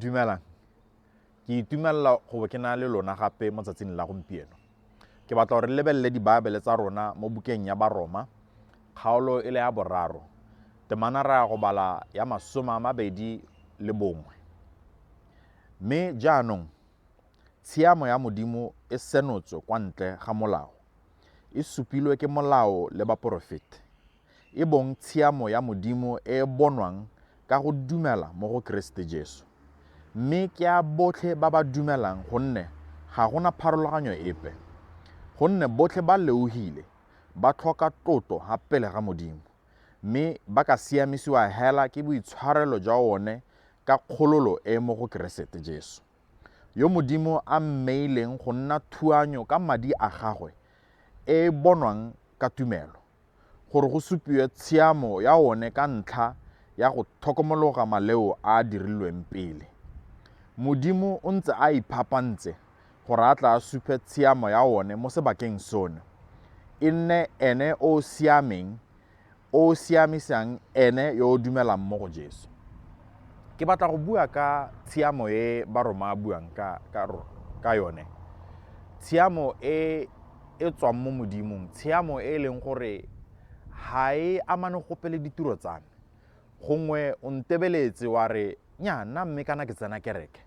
Dumelang. Ke itumelela go bo ke na le lona gape mo tsatsing la gompieno. Ke batla gore re lebelele dibaebele tsa rona mo bukeng ya Baroma, kgaolo e le ya boraro. Temana ra ya go bala ya 21. Mme jaanong tshiamo ya Modimo e senotswe kwa ntle ga molao, e supilwe ke molao le baporofeti, e bong tshiamo ya Modimo e e bonwang ka go dumela mo go Keresete Jesu. Mme ke ya botlhe ba ba dumelang gonne ga go na pharologanyo epe. Gonne botlhe ba leohile, ba tlhoka tlotlo ha pele ga Modimo, mme ba ka siamisiwa hela ke boitshwarelo jwa one ka kgololo e e mo go Keresete Jesu, yo Modimo a mmeileng go nna thuanyo ka madi a gagwe e e bonwang ka tumelo, gore go supiwe tshiamo ya one ka ntlha ya go tlhokomologa maleo a a dirilweng pele. Modimo o ntse a iphapantse gore a tla a supe tshiamo ya one mo sebakeng sono, e nne ene o o siameng o o siamisang ene yo o dumelang mo go Jesu. Ke batla go bua ka tshiamo e Baroma a buang ka, ka, ka yone. Tshiamo e e tswang mo Modimong, tshiamo e e leng gore ga e amane gope le ditiro tsa me. Gongwe o ntebeletse wa re, nya nna mme kana ke tsena kereke.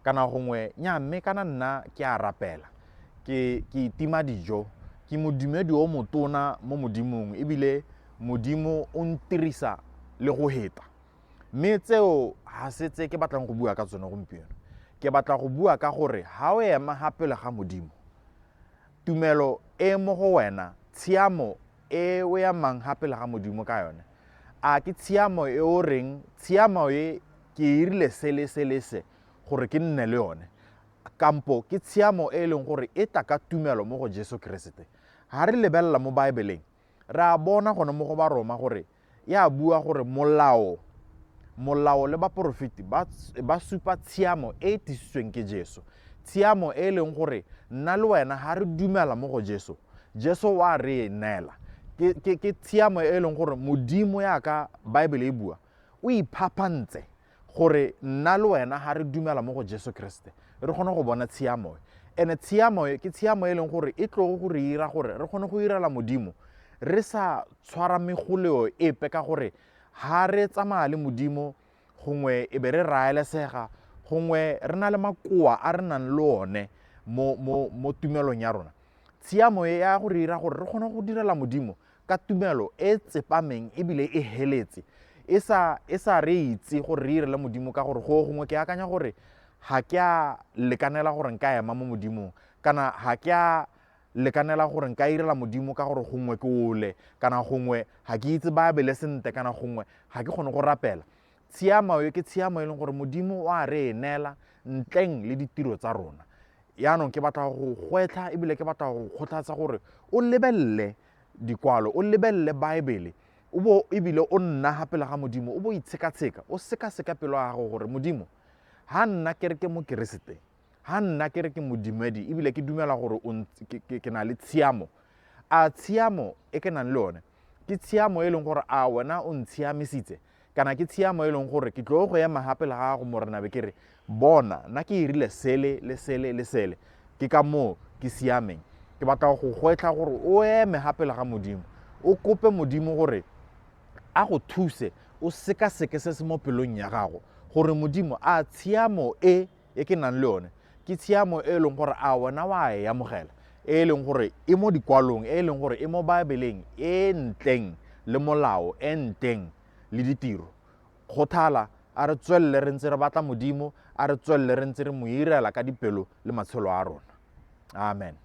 Kana gongwe, nya mme kana nna ke a rapela. Ke, ke itima dijo. Ke modumedi o motona mo Modimong, ebile Modimo o ntirisa le go heta. Mme tseo ga se tse ke batlang go bua ka tsone gompieno. Ke batla go bua ka gore ha o ema ha pele ga Modimo, tumelo e mo go wena, tshiamo e o emang ha pele ga Modimo ka yone, a ke tshiamo e o reng tshiamo e ke e irile se le se le se gore ke nne le yone, kampo ke tshiamo e e leng gore e tla ka tumelo mo go Jesu Keresete. Ha re lebelela mo Baebeleng, re a bona gone mo go Baroma gore e a bua gore molao molao le baporofeti ba, ba supa tshiamo e e tisitsweng ke Jesu. Tshiamo e e leng gore nna le wena ha re dumela mo go Jesu, Jesu wa re e neela. Ke, ke, ke tshiamo e e leng gore Modimo yaka Baebele e bua, o iphaphantse gore nna le wena ha re dumela mo go Jesu Keresete re kgone go bona tshiamo e. Ene tshiamo e ke tshiamo e leng gore e tlogo go re ira gore re kgone go irela Modimo re sa tshwara megoleo epe ka gore ha re tsamaya le Modimo gongwe e be re raelesega, gongwe re na le makoa a re nang le one mo, mo, mo tumelong ya rona. Tshiamo e ya go re ira gore re kgone go direla Modimo ka tumelo e tsepameng ebile e heletse, e sa, e sa re itse gore re irele Modimo ka gore go gongwe ke akanya gore ga ke a lekanela gore nka ema mo Modimong, kana ga ke a lekanela gore nka irela Modimo ka gore gongwe ke ole, kana gongwe ga ke itse Baebele sentle, kana gongwe ga ke kgone go rapela. Tshiamo e ke tshiamo e leng gore Modimo o a re e neela ntleng le ditiro tsa rona. Yaanong ke batla go gwetlha ebile ke batla go kgothatsa gore o lebelele dikwalo, o lebelele Baebele, o bo ebile o nna ga pele ga Modimo, o bo itshekatsheka, o sekaseka pelo ya gago gore Modimo, ha nna ke re ke Mokeresete, ha nna ke re ke modumedi ebile ke dumela gore ke na le tshiamo, a tshiamo e ke nang le yone ke tshiamo e leng gore a wena o ntshiamisitse, kana ke tshiamo e leng gore ke tlo go ema gape le gago Morena be ke re, bona nna ke irile sele le sele le sele, ke ka moo ke siameng. Ke batla go gwetlha gore o eme gape le ga Modimo, o kope Modimo gore a go thuse, o sekaseke se se mo pelong ya gago gore Modimo a tshiamo e e ke nang le yone ke tshiamo e e leng gore a wena wa e amogela, e e leng gore e mo dikwalong, e e leng gore e mo Baebeleng, e ntleng le molao, e ntleng le ditiro. Kgothala, a re tswelele re ntse re batla Modimo, a re tswelele re ntse re mo irela ka dipelo le matshelo a rona. Amen.